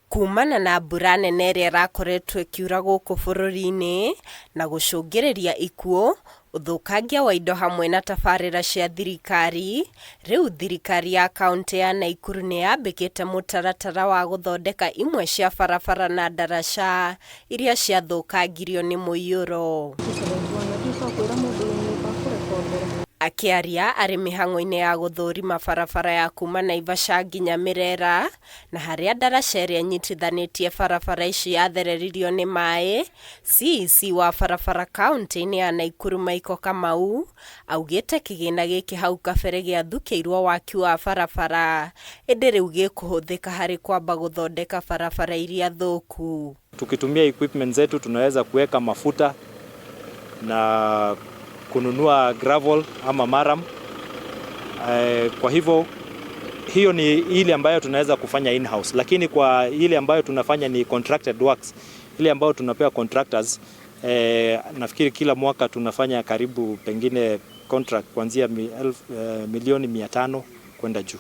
Kumana na mbura nene ĩrĩa ĩrakoretwo ĩkiura gũkũ bũrũri-inĩ na gũcũngĩrĩria ikuũ, ũthũkangia wa indo hamwe na tabarĩra cia thirikari, rĩu thirikari ya kaũntĩ ya Naikuru nĩ yambĩkĩte mũtaratara wa gũthondeka imwe cia barabara na ndaraca iria ciathũkangirio nĩ mũiyũro. Akĩaria arĩ mĩhang'o-inĩ ya gũthũrima barabara ya kuma Naivasha nginya Mĩrera na harĩa ndaraca ĩrĩa ĩnyitithanĩtie barabara ici yathereririo nĩ maĩ, CEC wa barabara kaũntĩ-inĩ ya Naikuru Michael Kamau augĩte kĩgĩna gĩkĩ hau kabere gĩathukĩirwo waki wa barabara ĩndĩ rĩu gĩkũhũthĩka harĩ kwamba gũthondeka barabara iria thũku. Tukitumia equipment zetu tunaweza kuweka mafuta na kununua gravel ama murram. Kwa hivyo hiyo ni ile ambayo tunaweza kufanya in-house, lakini kwa ile ambayo tunafanya ni contracted works, ile ambayo tunapewa contractors, nafikiri kila mwaka tunafanya karibu pengine contract kuanzia milioni 500 kwenda juu.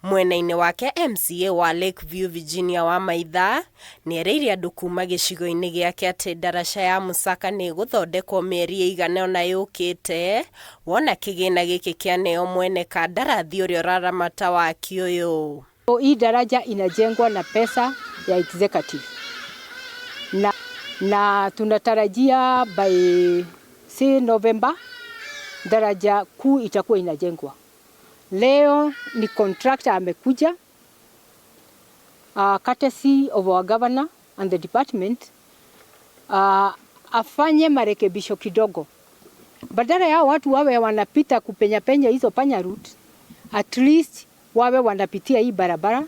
Mwena-inĩ wake MCA wa Lakeview Virginia Wamaitha nĩerĩire andũ kuma gĩcigo-inĩ gĩake atĩ ndaraca ya Musaka nĩ ĩgũthondekwo mĩeri ĩigana ũna yũkĩte wona kĩgĩna gĩkĩ kĩaneo mwene kandarathi ũrĩa ũraramata waki ũyũ. Hii daraja inajengwa na pesa ya executive na tunatarajia by, say, November daraja kuu itakuwa inajengwa. Leo ni contractor amekuja, courtesy of our governor and the department, afanye marekebisho kidogo, badala ya watu wawe wanapita kupenya penya hizo panya route, at least wawe wanapitia hii barabara.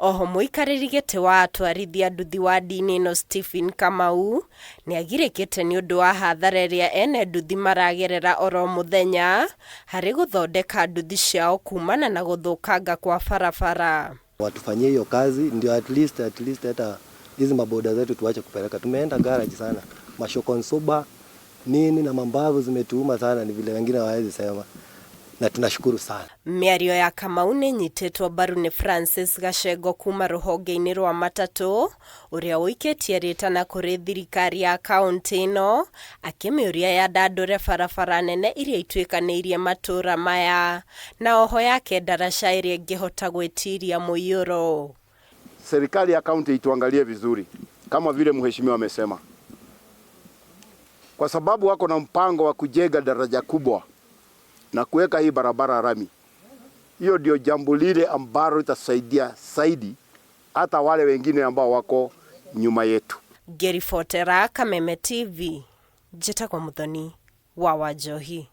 Oho mũikarĩri gĩtĩ wa atwarithia nduthi wa ndini ĩno Stephen Kamau nĩagirĩkĩte nĩ ũndũ wa hathara ĩrĩa ene nduthi maragerera oro mũthenya harĩ gũthondeka nduthi ciao kumana na gũthũkanga kwa barabara. Watufanyie hiyo kazi ndio at least hata hizi maboda zetu tuache kupeleka. Tumeenda garage sana, mashock absorber nini na mambavu zimetuuma sana, ni vile wengine hawawezi sema, na tunashukuru sana. Mĩario ya Kamau nĩ ĩnyitĩtwo mbaru nĩ Francis Gacengo kuma rũhonge-inĩ rwa matatũ ũrĩa ũikĩtie rĩtana kũrĩ thirikari ya kaũntĩ ĩno akĩmĩũria yandandũre barabara nene iria ituĩkanĩirie matũũra maya na oho yake ndaraca ĩrĩa ĩngĩhota gwĩtiria mũiyũro. Serikali ya kaunti ituangalie vizuri kama vile mheshimiwa amesema, kwa sababu wako na mpango wa kujenga daraja kubwa na kuweka hii barabara rami. Hiyo ndio jambo lile ambalo litasaidia zaidi hata wale wengine ambao wako nyuma yetu. Ngĩribotera Kameme TV, njĩtagwo Muthoni wa Wanjohi.